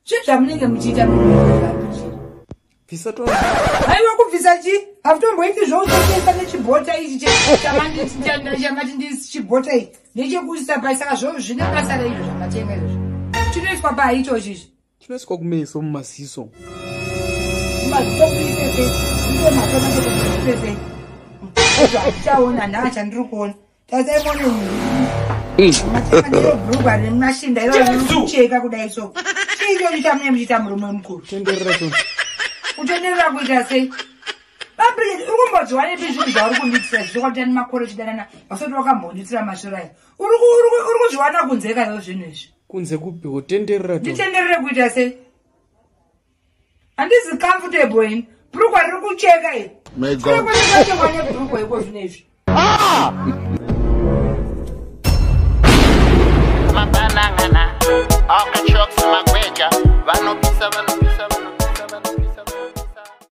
Zvii zvamunenge muchiita? Bvisa to. Aiwa, kubvisa chi? Hakutomboiti zvouchekesa nechibhota ichi chamati ndichibhota ichi nechekuisa pai. Saka zvo zvine basa reizvo zvamatenga izvozvo? Chinoiswa pai ichochi izvi? Chinoiswa kumeso, mumaziso. Mumaziso kuite sei? Ite maso sei? Zvachaona nhaa chandiri kuona. Tarisai muone, bhurugwa remashinda iro kucheka kudai. So chii ichochi chamunenge muchiita, murume mukuru? Tenderera to. Kutenderera kuita sei? Babrigade, uri kumbodziwanepi zvinhu zvauri kundiitira izvi? Chokwadi, tani makore chidanana, vasati wakambonditira mashura aya. Uri kuzviwana kunze kayo zvinhu izvi? Kunze kupi? Wotenderera to. Nditenderere kuita sei? Handizi comfortable ini. Bhurugwa riri kucheka iri. May God. Chekwa nebhurugwa iko zvino izvi. Mabanangana, akachoks magweja.